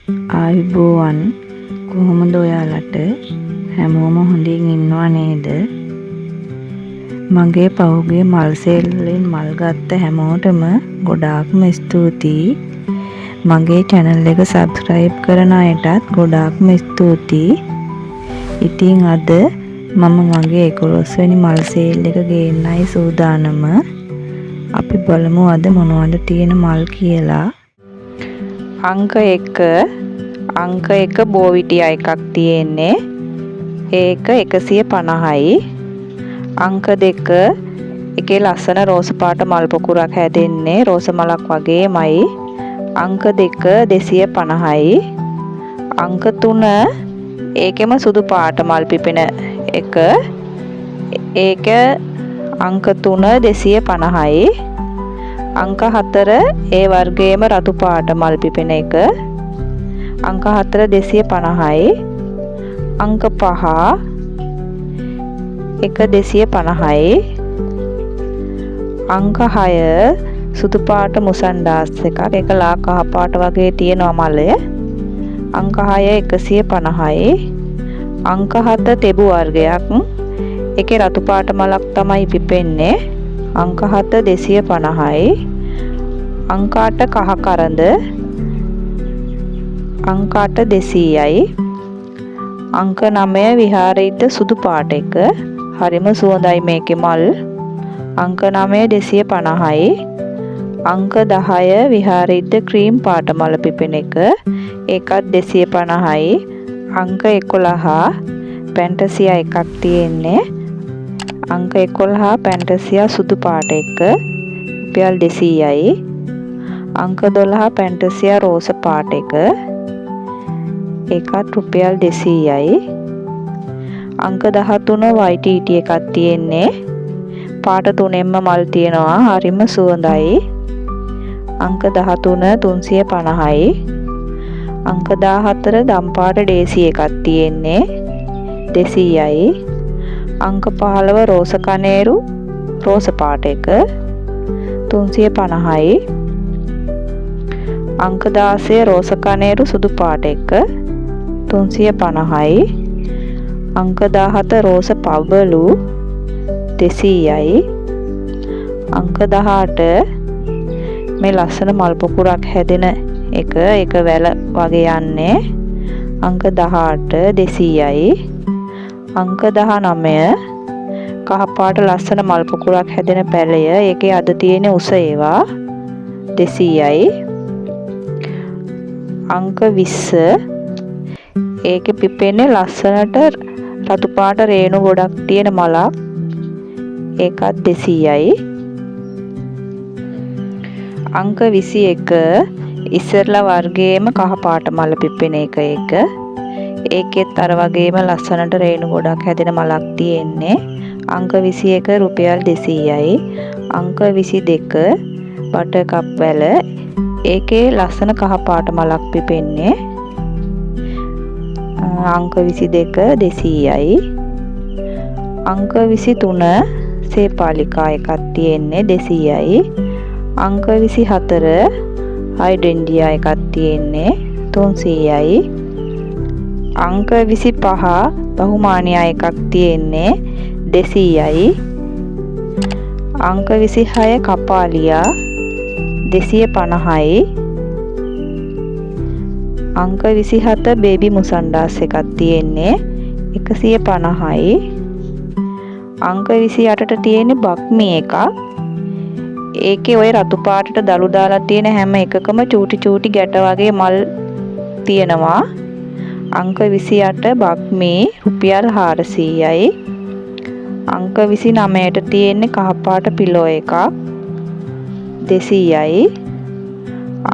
ආයුබෝවන්. කොහොමද ඔයාලට? හැමෝම හොඳින් ඉන්නවා නේද? මගේ පහුගිය මල් සේල් වලින් මල් ගත්ත හැමෝටම ගොඩාක්ම ස්තුතියි. මගේ චැනල් එක සබ්ස්ක්‍රයිබ් කරන අයටත් ගොඩාක්ම ස්තුතියි. ඉතින් අද මම මගේ 11 වෙනි මල් සේල් එක ගේන්නයි සූදානම. අපි බලමු අද මොනවද තියෙන මල් කියලා. අංක 1, අංක 1 බෝවිටියා එකක් තියෙන්නේ. ඒක 150යි. අංක 2 එකේ ලස්සන රෝස පාට මල් පොකුරක් හැදෙන්නේ, රෝස මලක් වගේමයි. අංක 2 250යි. අංක 3 ඒකෙම සුදු පාට මල් පිපෙන එක. ඒක අංක 3 250යි. අංක 4 ඒ වර්ගයේම රතු පාට මල් පිපෙන එක. අංක 4 250යි. අංක 5 එක 250යි. අංක 6 සුදු පාට මුසන්ඩාස් එකක්. ඒක ලා කහ පාට වගේ තියෙනවා මලය. අංක 6 150යි. අංක 7 තෙබු වර්ගයක්. ඒකේ රතු පාට මලක් තමයි පිපෙන්නේ. අංක 7 250යි. අංක 8 කහ කරඳ. අංක 8 200යි. අංක 9 විහාරයිත සුදු පාට එක. හරිම සුවඳයි මේකේ මල්. අංක 9 250යි. අංක 10 විහාරයිත ක්‍රීම් පාට මල පිපෙන එක. ඒකත් 250යි. අංක 11 පැන්ටසියා එකක් තියෙන්නේ. අංක 11 පැන්ටසියා සුදු පාට එක රුපියල් 200යි. අංක 12 පැන්ටසියා රෝස පාට එක. ඒකත් රුපියල් 200යි. අංක 13 YTT එකක් තියෙන්නේ. පාට තුනෙන්ම මල් තියෙනවා. හරිම සුවඳයි. අංක 13 350යි. අංක 14 දම් පාට ඩේසි එකක් තියෙන්නේ 200යි. අංක 15 රෝස කනේරු රෝස පාට එක 350යි. අංක 16 රෝස කනේරු සුදු පාට එක 350යි. අංක 17 රෝස පබලු 200යි. අංක 18 මේ ලස්සන මල් පොකුරක් හැදෙන එක, ඒක වැල වගේ යන්නේ. අංක 18 200යි. අංක 19 කහ පාට ලස්සන මල් පොකුරක් හැදෙන පැලය. ඒකේ අද තියෙන උස ඒවා 200යි. අංක 20 ඒකේ පිපෙන්නේ ලස්සනට රතු පාට රේණු ගොඩක් තියෙන මලක්. ඒකත් 200යි. අංක 21 ඉස්සරලා වර්ගයේම කහ පාට මල පිපෙන එක ඒක. ඒකෙත් අර වගේම ලස්සනට රේණු ගොඩක් හැදෙන මලක් තියෙන්නේ. අංක 21 රුපියල් 200යි. අංක 22 බටර් කප් වැල. ඒකේ ලස්සන කහ පාට මලක් පිපෙන්නේ. අංක 22 200යි. අංක 23 සේපාලිකා එකක් තියෙන්නේ 200යි. අංක 24 හයිඩ්‍රෙන්ජියා එකක් තියෙන්නේ 300යි. අංක 25 බහුමානියා එකක් තියෙන්නේ 200යි. අංක 26 කපාලියා 250යි. අංක 27 බේබි මුසන්ඩාස් එකක් තියෙන්නේ 150යි. අංක 28ට තියෙන්නේ බක්මි එකක්. ඒකේ ඔය රතු පාටට දළු දාලා තියෙන හැම එකකම චූටි චූටි ගැට වගේ මල් තියෙනවා. අංක 28 බක්මි රුපියල් 400යි. අංක 29ට තියෙන්නේ කහ පාට පිලෝ එකක් 200යි.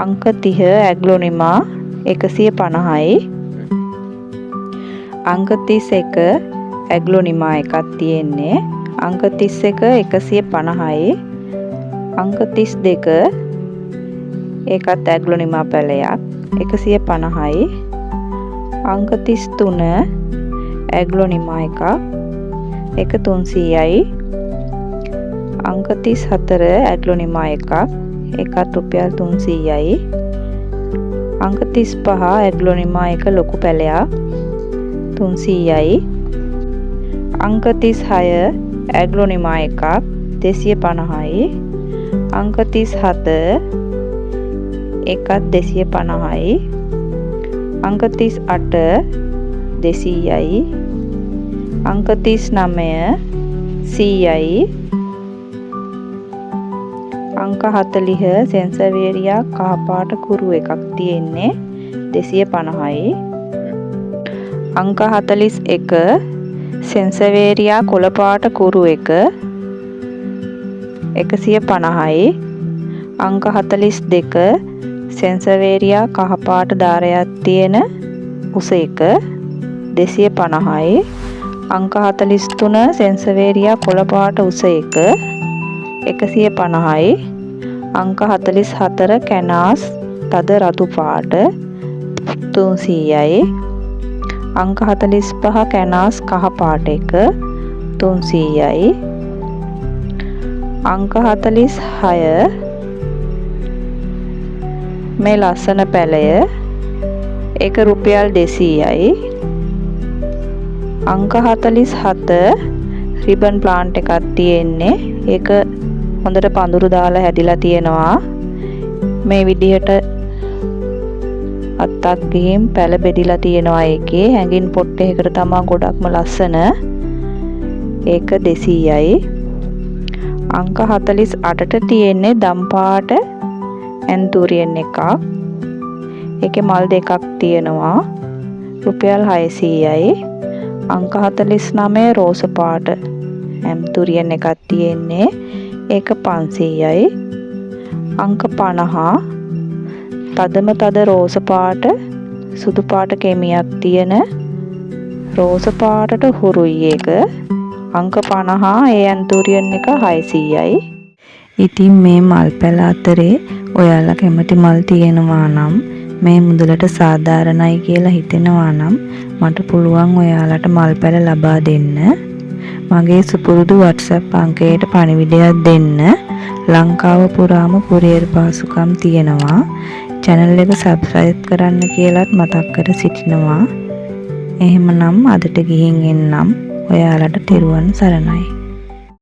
අංක 30 ඇග්ලොනිමා 150යි. අංක 31 ඇග්ලොනිමා එකක් තියෙන්නේ. අංක 31 150යි. අංක 32 ඒකත් ඇග්ලොනිමා පැලයක් 150යි. අංක 33 ඇග්ලොනිමා එකක් ඒක 300යි. අංක 34 ඇග්ලොනිමා එකක් ඒකත් රුපියල් 300යි. අංක 35 ඇග්ලොනිමා එක ලොකු පැලයක් 300යි. අංක 36 ඇග්ලොනිමා එකක් 250යි. අංක 37 එකත් 250යි. අංක 38 200යි. අංක 39 100යි. අංක 40 සෙන්සවේරියා කහ පාට කුරු එකක් තියෙන්නේ 250යි. අංක 41 සෙන්සවේරියා කොළ පාට කුරු එක 150යි. අංක 42 සෙන්සවේරියා කහ පාට ධාරයක් තියෙන උස එක 250යි. අංක 43 සෙන්සවේරියා කොළ පාට උස එක 150යි. අංක 44 කැනාස් තද රතු පාට 300යි. අංක 45 කැනාස් කහ පාට එක 300යි. අංක 46 මේ ලස්සන පැලය, ඒක රුපියල් 200යි. අංක 47 රිබන් ප්ලාන්ට් එකක් තියෙන්නේ. ඒක හොඳට පඳුරු දාලා හැදිලා තියෙනවා. මේ විදිහට අත්තක් ගිහින් පැල බෙදිලා තියෙනවා ඒකේ. හැංගින් පොට් එකකට තමා ගොඩක්ම ලස්සන. ඒක 200යි. අංක 48ට තියෙන්නේ දම් පාට ඇන්තූරියන් එකක්. ඒකේ මල් දෙකක් තියෙනවා. රුපියල් 600යි. අංක 49 රෝස පාට ඇන්තූරියන් එකක් තියෙන්නේ. ඒක 500යි. අංක 50 තදම තද රෝස පාට සුදු පාට කෙමියක් තියෙන රෝස පාටට හුරුයි ඒක. අංක 50 ඒ ඇන්තූරියන් එක 600යි. ඉතින් මේ මල් පැල අතරේ ඔයාලා කැමති මල් තියෙනවා නම්, මේ මුදලට සාධාරණයි කියලා හිතෙනවා නම්, මට පුළුවන් ඔයාලට මල් පැල ලබා දෙන්න. මගේ සුපුරුදු WhatsApp අංකයට පණිවිඩයක් දෙන්න. ලංකාව පුරාම කුරියර් පහසුකම් තියෙනවා. චැනල් එක සබ්ස්ක්‍රයිබ් කරන්න කියලත් මතක් කර සිටිනවා. එහෙමනම් අදට ගිහින් එන්නම්. ඔයාලට තෙරුවන් සරණයි.